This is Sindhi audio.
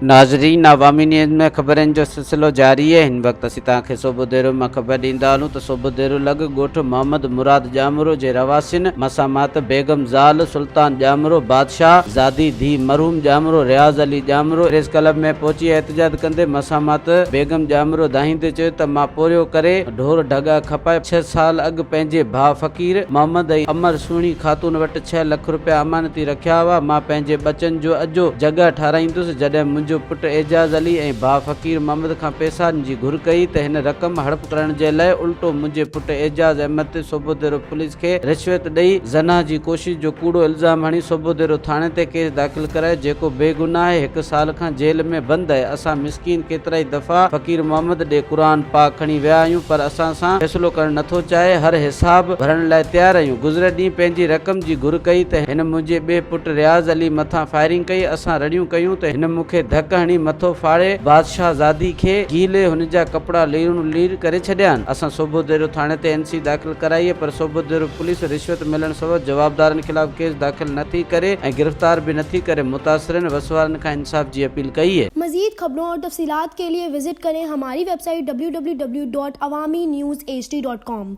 ناظرين عوامي نيوز ۾ خبرن جو سلسلو جاري آهي هن وقت اسين توهان کي سوڀوديرو مان خبر ڏيندا هلون ته سوڀوديرو لڳ ڳوٺ محمد مراد ڄامرو جي رهواسين مسامات بيگم زال سلطان ڄامرو بادشاهه زادي ڌيء مرحوم ڄامرو رياض علي ڄامرو پريس ڪلب ۾ پهچي احتجاج ڪندي مسامات بيگم ڄامرو دانهيندي چيو ته مان پورهيو ڪري ڍور ڍڳا کپائي ڇهه سال اڳ پنهنجي ڀاء فقير محمد ۽ امر سهڻي خاتون وٽ ڇهه لک رپيا امانتي رکيا هئا، مان پنهنجي ٻچن جو اجهو جڳهه ٺاراهيندس، جڏهن منهنجو پٽ اعجاز علي ۽ ڀاء فقير محمد کان پئسان جي گهر ڪئي ته هن رقم هڙپ ڪرڻ جي لاء الٽو منهنجي پٽ اعجاز احمد تي سوڀوديرو پوليس کي رشوت ڏئي زنا جي ڪوشش جو ڪوڙو الزام هڻي سوڀوديرو ٿاڻي تي ڪيس داخل ڪرايو جيڪو بيگناهه آهي هڪ سال کان جيل ۾ بند آهي اسان مسڪين ڪيترائي دفعا فقير محمد ڏي قرآن پاڪ کڻي ويا آهيون پر اسان سان فيصلو ڪرڻ نٿو چاهي، هر حساب ڀرڻ لاء تيار آهيون. گذريل ڏينهن پنهنجي رقم جي گهر ڪئي ته هن منهنجي ٻئي پٽ رياض علي مٿان فائرنگ ڪئي، اسان رڙيون ڪيون ته هن مون کي ڌڪ هڻي مٿو ڦاڙي بادشاهه زادي کي گهيلي هن جا ڪپڙا ليرون لير ڪري ڇڏيا آهن. اسان سوڀوديرو ٿاڻي تي اين سي داخل ڪرائي پر سوڀوديرو پوليس رشوت ملڻ سبب جوابدارن خلاف ڪيس داخل نه ٿي ڪري ۽ گرفتار به نٿي ڪري، متاثرين وسوارن کان انصاف جي اپيل ڪئي. مزيد خبرون اور تفصيلات کے لئے وزٽ ڪرين ھماري website W W W dot Awami news H D dot com.